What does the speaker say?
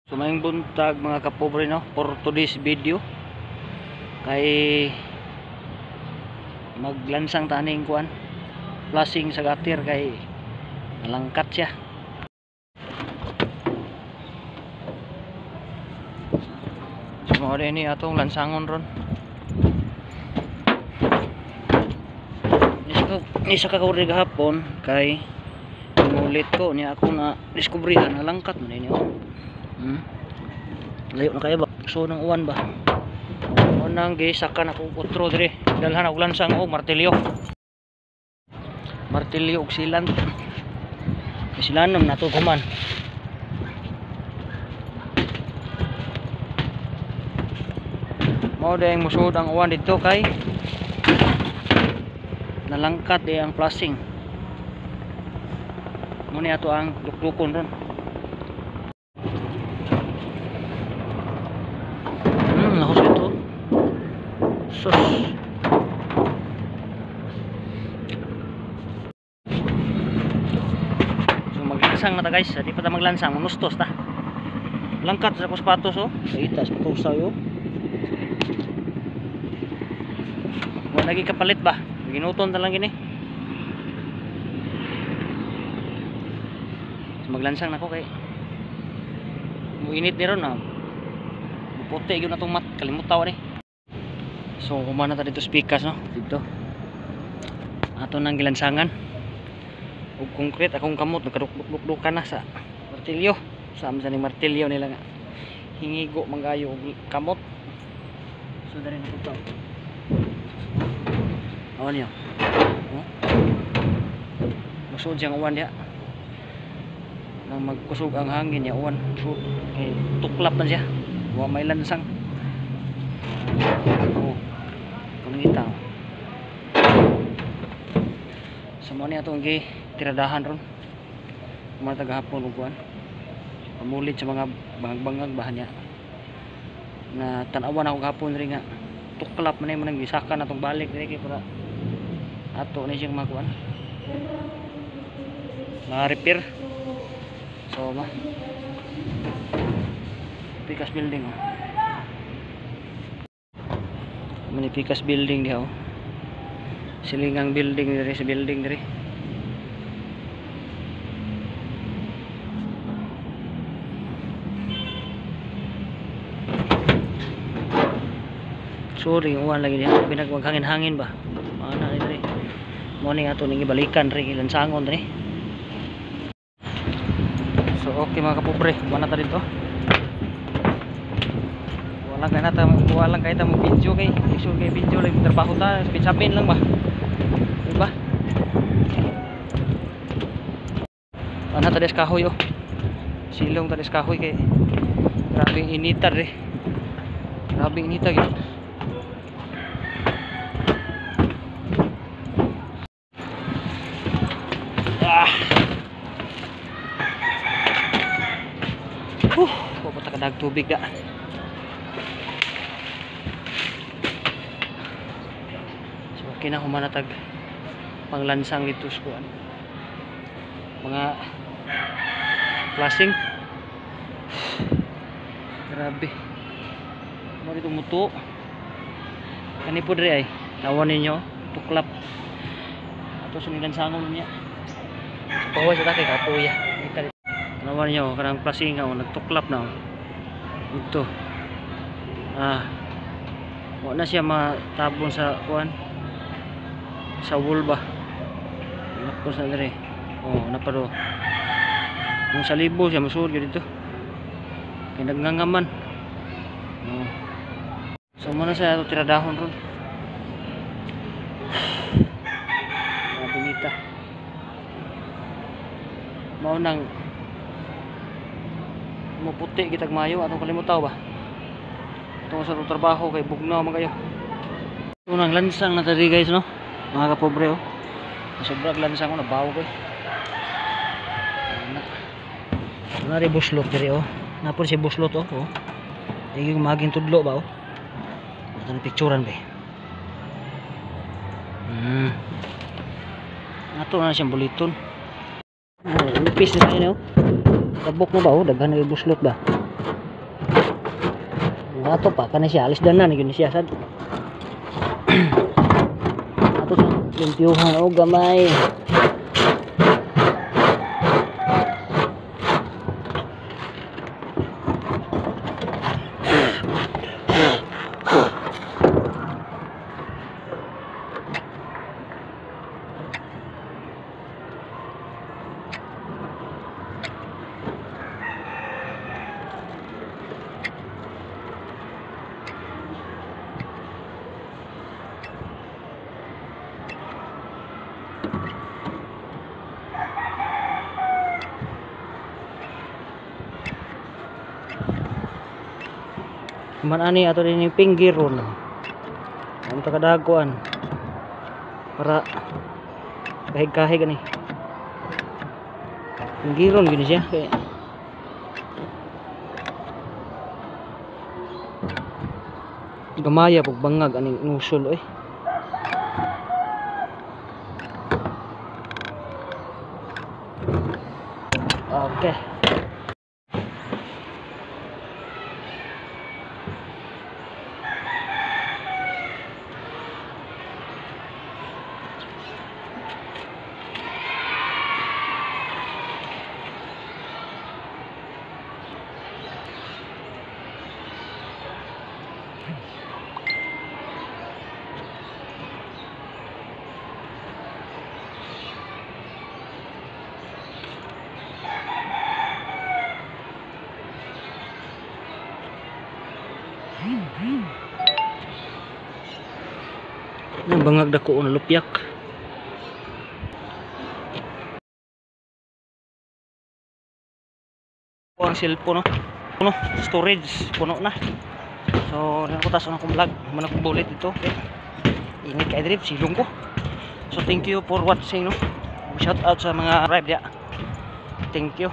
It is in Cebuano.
So maayong buntag, mga kapobre, no, for today's video kay maglansang taning kuan flashing sa gutter kay nalangkat siya. So mao ni atong lansangon ron. Ni sa kakuri gahapon kay mulit ko niya ako na diskubrihan nalangkat man ini, oh. Layo na kayo ba? So nang uwan ba? Unang gisaka na kong otro dire. Dalhan og lansang og martilyo. Martilyo og silant. Silanom na to kuman. Mao dayang musuod ang uwan dito kay nalangkat di ang flashing. Mo ni ato ang dukdukon ron. Nahos ito. Sus. So maglansang na ta, guys. Di pa ta maglansang, manustos ta. Langkat sa akong sapatos, oh. Kita sa patusaw yo. Wa lagi kapalit ba? Ginuton ta lang gini. So maglansang nako kay muinit ni ron, ah. Puti gyud na tong mat, kalimutaw ni. So kumana ta dito sa pikas, no, dito. Ato nang gilansangan. Og concrete akong kamot nagkadukduk-dukdukan na sa martilyo. Sa sa ni martilyo nila nga. Hingigo mangayo og kamot. So dali na to. Awan niyo. Oh. Masud siyang uwan diha. Nang magkusog ang hangin niya uwan. So kay tuklap man siya. Wa may lansang. Oh. Kumita. So mo ni atong gi tiradahan ron. Mga tagahapon og kuan. Pamulit sa mga bangag-bangag bahan niya. Na tan-awan ako gahapon diri nga tuklap man nang gisaka na tong balik diri kay para ato ni siyang makuan. Ma-repair. So ma Pikas building, oh. Mani Pikas building diha, oh. Silingang building diri sa building diri. Sorry, uwan lagi diha. Pinagmaghangin-hangin ba? Mana ni diri. Mo ni ato ning ibalikan ri lansangon diri. So okay, mga kapobre, wala ta dito. Wala kay nata, wala kay ta mo video kay sure kay video lang trabaho ta, sapin lang ba. Diba? Ana ta des kahoy, oh. Silong ta des kahoy kay grabing inita re. Grabing inita gyud. Ah. Huh, wa pa ta tubig da. So okay na humanatag panglansang dito sa kuan. Mga flashing. Grabe. Mo dito muto. Kani po diri ay tawan ninyo tuklap. Ato sunilansangon niya. So pahuway sa takay kapoya. Tanawan niyo kanang flashing nga, oh, nagtuklap na, oh. Dito. Ah. Wa na siya matabon sa kuan. Sa wool ba. Nako sa dire. Oh, naparo. Kung sa libo siya masuod gyud dito. Kay nagngangaman. Oh. So mo na siya ato tiradahon ron. Mga binita. Mao nang muputi kitag mayo atong kalimutaw ba. Atong sa atong trabaho kay bugnaw man kayo. Unang lansang na tadi, guys, no. Mga kapobre, oh. Sobrang lansang ko nabaw ko. Ana. Nari buslot diri, oh. Napon si buslot, oh. Oh. Igi maging tudlo ba, oh. Ato na picturean ba. Ato na siyang buliton. Oh, lupis na tayo, oh. Kabok mo ba, oh, daghan na buslot ba. Ato pa kana siya alis danan gyud ni siya sad. Ato sa limpyuhan og gamay. Man ani ato din yung pinggiron. Ang takadaguan para kahig-kahig ani. Pinggiron gini siya kay gamaya pug bangag aning nusol oy. Okay. Ang bangag dako na lupyak. Ang cellphone no. Puno, storage puno na. So, ko tas akong vlog, man akong bulit dito. Okay. Init kay drip silong ko. So, thank you for watching no. Shout out sa mga arrive dia. Thank you.